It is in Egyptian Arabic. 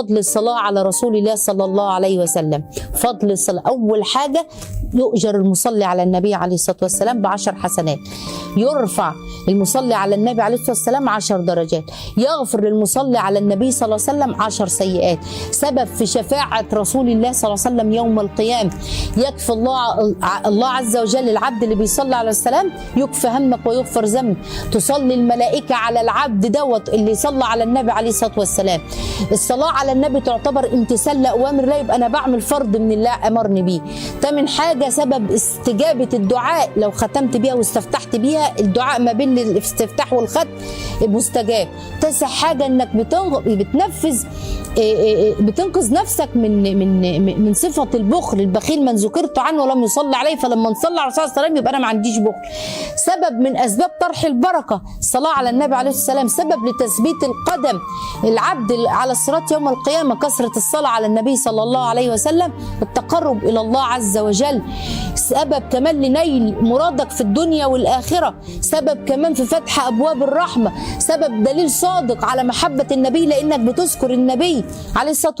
فضل الصلاة على رسول الله صلى الله عليه وسلم. فضل الصلاة، أول حاجة يؤجر المصلي على النبي عليه الصلاة والسلام ب10 حسنات، يرفع المصلي على النبي عليه الصلاة والسلام 10 درجات، يغفر للمصلي على النبي صلى الله عليه وسلم 10 سيئات، سبب في شفاعة رسول الله صلى الله عليه وسلم يوم القيامة. يكفي الله عز وجل العبد اللي بيصلي على السلام، يكفي همك ويغفر ذنبك. تصلي الملائكة على العبد دوت اللي صلى على النبي عليه الصلاة والسلام. الصلاة على النبي تعتبر امتثال لأوامر الله، يبقى أنا بعمل فرض من الله أمرني بيه. تامن حاجة سبب استجابة الدعاء، لو ختمت بيها واستفتحت بيها الدعاء ما بين الاستفتاح والختم مستجاب. تاسع حاجة انك بتنفذ، بتنقذ نفسك من من من صفة البخل. البخيل من ذكرت عنه ولم يصلي عليه، فلما نصلي على الرسول صلى الله عليه وسلم يبقى انا ما عنديش بخل. سبب من اسباب طرح البركة الصلاة على النبي عليه الصلاة والسلام، سبب لتثبيت القدم العبد على الصراط يوم القيامة كثرة الصلاة على النبي صلى الله عليه وسلم، التقرب الى الله عز وجل. سبب كمان لنيل مرادك في الدنيا والآخرة، سبب كمان في فتح أبواب الرحمة، سبب دليل صادق على محبة النبي لأنك بتذكر النبي عليه الصلاة والسلام.